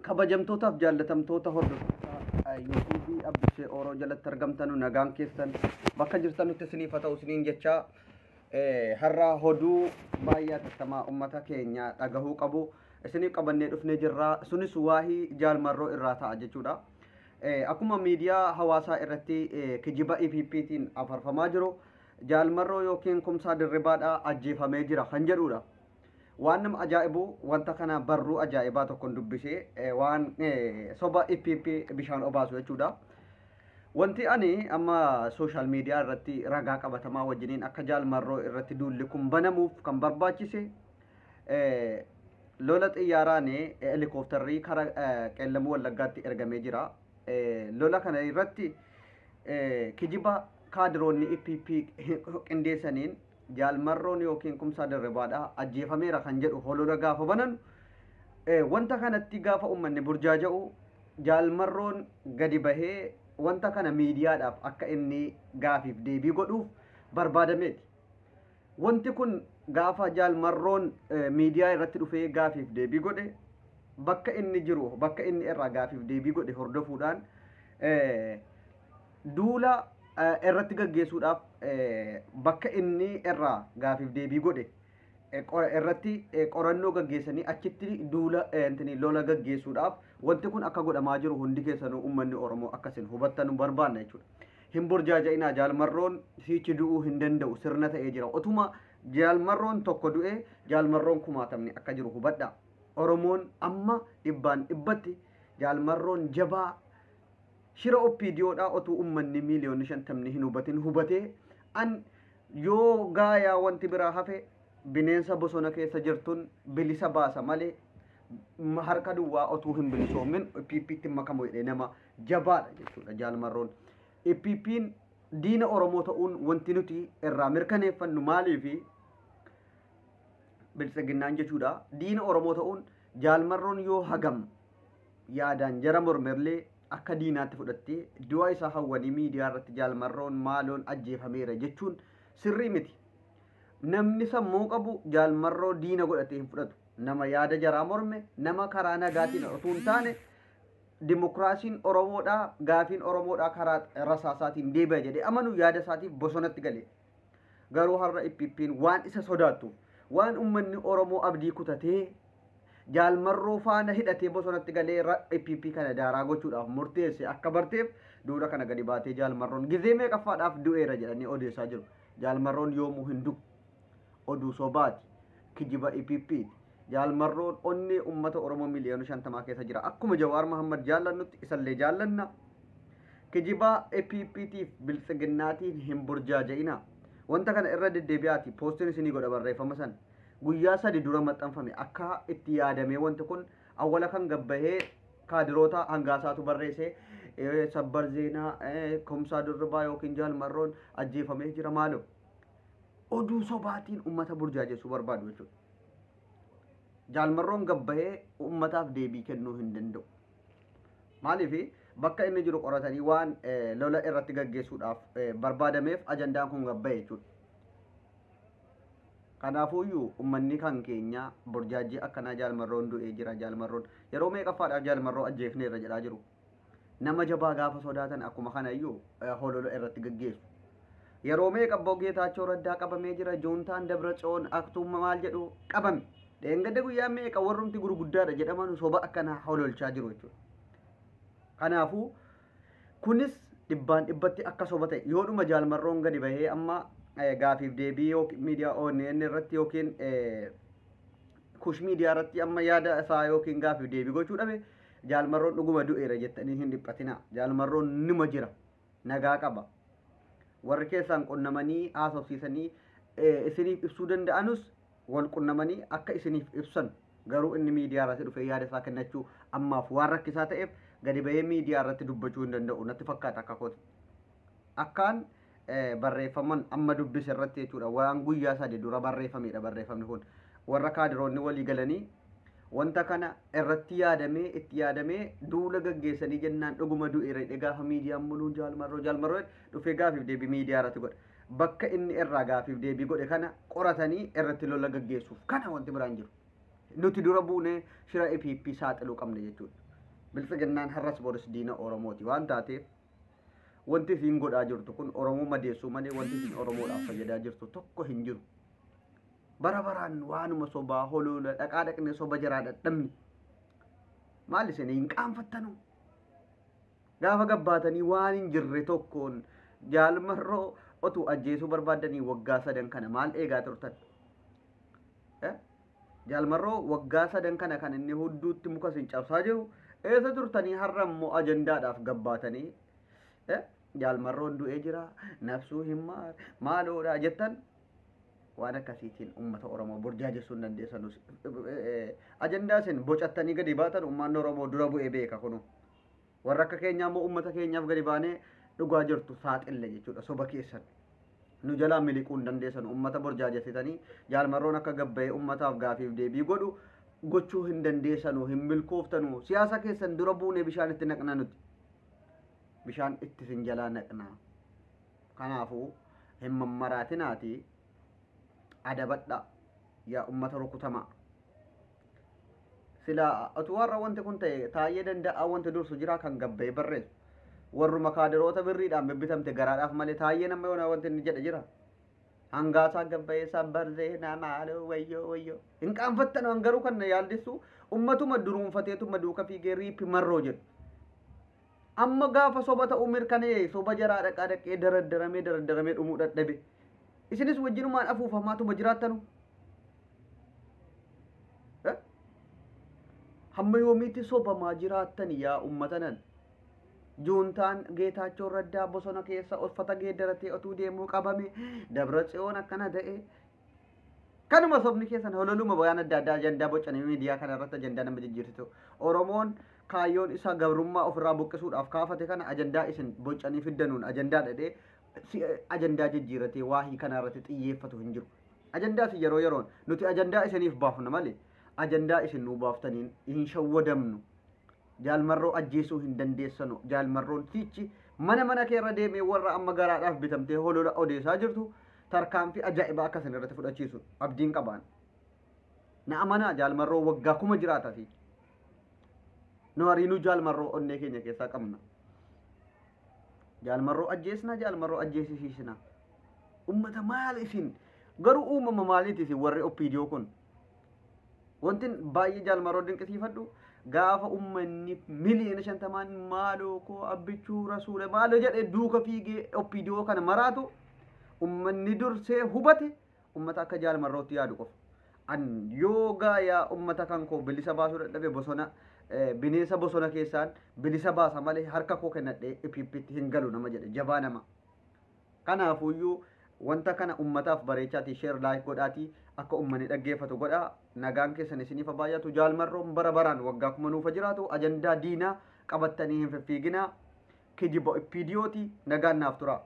Kabajamtootaaf jaallatamtoota hordoftoota yuutuubii Abdusee Ooroo jalatti argamtanu, nagaan keessan bakka jirtanutti isiniif haa ta'u isiniin jechaa, har'a hoduu baay'ee atattamaa ummata keenya dhagahuu qabu isiniif qabannee dhufnee jirra. Sunis waahii Jaalmarroo irraa ta'a jechuudha. Akkuma miidiyaa hawaasaa irratti kijiba EPPtiin afarfamaa jiru, Jaalmarroo yookiin Kumsaa Dirribaadha ajjeefamee jira kan jedhudha. Waan nama ajaa'ibu, wanta kana barruu ajaa'ibaa tokkon dubbisee, waan soba EPP bishaan obaasu jechuudha. Wanti ani amma sooshaal miidiyaa irratti ragaa qabatamaa wajjiniin akka Jaalmarroo irratti duulli kun banamuuf kan barbaachise, lola xiyyaaraan helikoophtarrii kara Qeellamuu Wallaggaatti ergamee jira. Lola kana irratti kijiba kaadiroonni EPP qindeessaniin Jaalmarroon yookiin Kumsaa Dirribaadha ajjeefameera kan jedhu holola gaafa banan, wanta kanatti gaafa uummanni burjaaja'u, Jaalmarroon gadi bahee wanta kana miidiyaadhaaf akka inni gaafiif deebii godhuuf barbaadameeti. Wanti kun gaafa Jaalmarroon miidiyaa irratti dhufee gaafiif deebii godhe, bakka inni jiru, bakka inni irraa gaafiif deebii godhe hordofuudhaan duula irratti gaggeessuudhaaf, bakka inni irraa gaafiif deebii godhe irratti qorannoo gaggeessanii achitti duula lola gaggeessuudhaaf wanti kun akka godhamaa jiru hundi keessanuu uummanni Oromoo akkasin hubattan barbaanna jechuudha. Hin burjaaja'inaa, Jaalmarroon siichi du'uu hin danda'u, sirna ta'ee jira. Otuma Jaalmarroon tokko du'ee Jaalmarroon kumaatamni akka jiru hubadha. Oromoon amma dhibbaan dhibbatti Jaalmarroon jabaa shira OPDOdhaa otuu uummanni miiliyoonni 50 hin hubatin hubatee, an yoo gaayaa wanti biraa hafe bineensa bosona keessa jirtun bilisa baasa malee harka duwwaa otuu hin bilisoomin PPtti makamu jedhee nama jabaadha jechuudha Jaalmarroon. PP'n diina Oromoo ta'uun wanti nuti irraa mirkaneeffannu maaliifi biltsiginnaan jechuudha. Diina Oromoo ta'uun, Jaalmarroon yoo hagam yaadaan jara mormerlee akka diinaatti fudhattee du'a isaa hawwanii miidiyaa irratti Jaalmarroon maaloon ajjeefameera jechuun sirrii miti. Namni sammuu qabu Jaalmarroo diina godhatee hin fudhatu. Nama yaada jaraa morme, nama karaa nagaatiin otoo hin taane dimokiraasiin Oromoodhaa, gaafiin Oromoodhaa karaa rasaasaatiin deebi'a jedhee amanu yaada isaatiif bosonatti gale. Garuu har'a IPP'n waan isa sodaattuuf, waan uummanni Oromoo abdii kutatee Jaalmarroo faana hidhatee bosonatti galee IPP kana daaraa gochuudhaaf murteesse akka barteef, duula kana gadi baatee Jaalmarroon gizee meeqaffaadhaaf du'eera jedhanii odeessaa jiru. Jaalmarroon yoomuu hin du'u. Oduu sobaati. Kijiba IPPti. Jaalmarroon onnee uummata Oromoo miiliyoona 50 keessa jira. Akkuma Jawaar Mahammad jaallannutti isallee jaallanna. Kijiba IPPtiif biltsiginnaatiin hin burjaaja'ina. Wanta kana irra deddeebi'aati poostiin isinii godha. Barreeffama sana guyyaa 3 dura maxxanfame. Akka itti yaadamee wanti kun awwala kan gabbahee kaadiroota hangaasaatu barreesse, sabbar zeenaa Kumsaa Dirribaa yookiin Jaalmarroon ajjeefamee jira maaloo, oduu sobaatiin ummata burjaajessuu barbaadu jechuudha. Jaalmarroon gabbahee ummataaf deebii kennuu hin danda'u. Maaliif? Bakka inni jiru qoratanii waan lola irratti gaggeessuudhaaf barbaadameef ajandaan kun gabbahe jechuudha. Kanaafuyyuu uummanni kan keenya burjaajii akkanaa Jaalmarroon du'ee jira, Jaalmarroon yeroo meeqaffaadhaaf Jaalmarroo ajjeefneerra jedhaa jiru. Nama jabaa gaafa sodaatan akkuma kanayyuu holola irratti gaggeessu. Yeroo meeqa Obbo Geetaachoo Raddaa qabamee jira, Joontaan Dabra Tsoon Aktuuma maal jedhu qabame. Dheengadda guyyaa meeqa warrumti gurguddaadha jedhaman soba akkanaa hololchaa jiru jechuudha. Kanaafuu kunis dhibbaan dhibbatti akka soba ta'e, yoodhuma Jaalmarroon gadi bahee amma gaafiif deebii yookiin miidiyaa ONN irratti yookiin Kush miidiyaa irratti amma yaada isaa yookiin gaafiif deebii gochuu dhabe, Jaalmarroon dhuguma du'eera jettanii hin dhiphatina. Jaalmarroon nima jira. Nagaa qaba. Warri keessaan qunnamanii haasofsiisanii isiniif ibsuu danda'anus wal qunnamanii akka isiniif ibsan, garuu inni miidiyaa irratti dhufee yaada isaa kennachuu ammaaf waan rakkisaa ta'eef gadi bahee miidiyaa irratti dubbachuu hin danda'u natti fakkaata akka kooti. Akkaan barreeffaman amma dubbise irratti jechuudha, waan guyyaa 3 dura barreeffamedha barreeffamni kun. Warra kaadiroonni walii galanii wanta kana irratti yaadamee, itti yaadamee duula gaggeessanii jennaan dhuguma du'eera jedhee gaafa miidiyaan muluun Jaalmarroo Jaalmarroo dhufee gaafiif deebii miidiyaa irratti godhe. Bakka inni irraa gaafiif deebii godhe kana qoratanii irratti lola gaggeessuuf kana, wanti biraan jiru. Nuti dura buunee shira EPP saaxiluu qabna jechuudha. Biltsiginnaan har'as boris diina Oromooti waan taateef wanti isiin godhaa jirtu kun Oromoo madeessuu malee wanti isiin Oromoodhaaf fayyadaa jirtu tokko hin jiru. Bara baraan waanuma sobaa holola dhaqaa dhaqnee soba jaraa dhadhabne. Maal isin hin qaanfattanu? Gaafa gabbaatanii waan hin jirre tokkoon Jaalmarroo otuu ajjeesuu barbaaddanii waggaa sadan kana maal eegaa turtan? Jaalmarroo waggaa sadan kana kan inni hudduutti muka isin cabsaa jiru eessa turtanii har'a immoo ajandaadhaaf gabbaatanii Jaalmarroon du'ee jira nafsuu hin maar maaloodha jettan waan akkasiitiin uummata Oromoo burjaajessuu hin dandeessanus. Ajandaa isin bocattanii gadi baatan uummanni Oromoo dura bu'ee beeka kunu. Warra akka keenyaa immoo uummata keenyaaf gadi baanee dhugaa jirtu saaxille jechuudha soba keessan. Nu jalaa miliquu hin dandeessan uummata burjaajessitanii Jaalmarroon akka gabba'ee uummataaf gaafiif deebii godhu gochuu hin dandeessanu hin milkooftanu siyaasa keessan dura buunee bishaan itti naqna nuti. Bishaan itti isin jalaa naqna. Kanaafuu hin mammaraatinaati adabadha yaa uummata rukutamaa. Sila otuu har'a wanti kun ta'e Taayyee Danda'aa wanti dursu jira kan gabba'ee barreessu. Warruma kaadiroota birriidhaan bibbitamte garaadhaaf malee Taayyeen amma yoonaa wanti inni jedhe jira. Hangaasaa gabba'ee sabbar zeenaa maaloo wayyoo wayyoo. Hin qaanfattan waan garuu kan na yaaddessu ummatuma duruunfateetuma duuka fiigee riippi marroo jedhu. Amma gaafa soba ta'uu mirkanee soba jaraa dhaqaa dhaqee daraddaramee daraddaramee dhumuu dadhabe. Isinis wajjinumaan afuufamaatuma jiraattanu. Hamma yoomiitti sobamaa jiraattan yaa ummata nan? Juuntaan Geetaachoo Raddaa bosona keessa uffata geeddaratee otuu deemuu qabame. Dabra Tsiyoon akkana ta'e. Kanuma sobni keessan hololuma waan adda addaa ajandaa bocanii miidiyaa kana irratti ajandaa nama jijjiirsitu. Oromoon kaayyoon isaa gabrummaa ofirraa buqqisuudhaaf kaafate kana ajandaa isin bocanii fiddanuun ajandaa dhadhee ajandaa jijjiiratee waahii kana irratti xiyyeeffatu hin jiru. Ajandaa isin yeroo yeroon nuti ajandaa isiniif baafna malee ajandaa isin nuu baaftaniin hin shawwadamnu. Jaalmarroo ajjeesuu hin dandeessanu. Jaalmarroon siichi mana mana keerra deemee warra amma garaadhaaf bitamtee holola odeessaa jirtu tarkaanfii ajaa'ibaa akka isin irratti fudhachiisu abdiin qabaan. Na amanaa Jaalmarroo waggaa kuma jiraata siichi. Nu hariinuu Jaalmarroo onnee keenya keessaa qabna. Jaalmarroo ajjeesna, Jaalmarroo ajjeesisiisna. Ummata maal isin garuu uumama maaliiti isin warri OPDO kun? Wantin baay'ee Jaalmarroo dinqisiifadhu gaafa ummanni miliyoona 50n maaloo koo Abbichuu Rasuula maaloo jedhee duuka fiigee OPDO kana maraatu ummanni dursee hubate ummata akka Jaalmarrootti yaadu qofa. An yoo gaayaa ummata kan koo bilisa baasuu dadhabe bosona bineensa bosona keessaan bilisa baasa malee harka koo kennadhee IPPtti hin galu nama jedhe jabaa nama. Kanaafuyyuu wanta kana ummataaf bareechaatii share like godhaatii akka ummanni dhaggeeffatu godhaa. Nagaan keessan isiniif haa baay'atu. Jaal Marroon bara baraan waggaa kuma nuuf haa jiraatu. Ajandaa diinaa qabattanii hin fiffiiginaa. Kijiba OPDOti. Nagaan naaf turaa.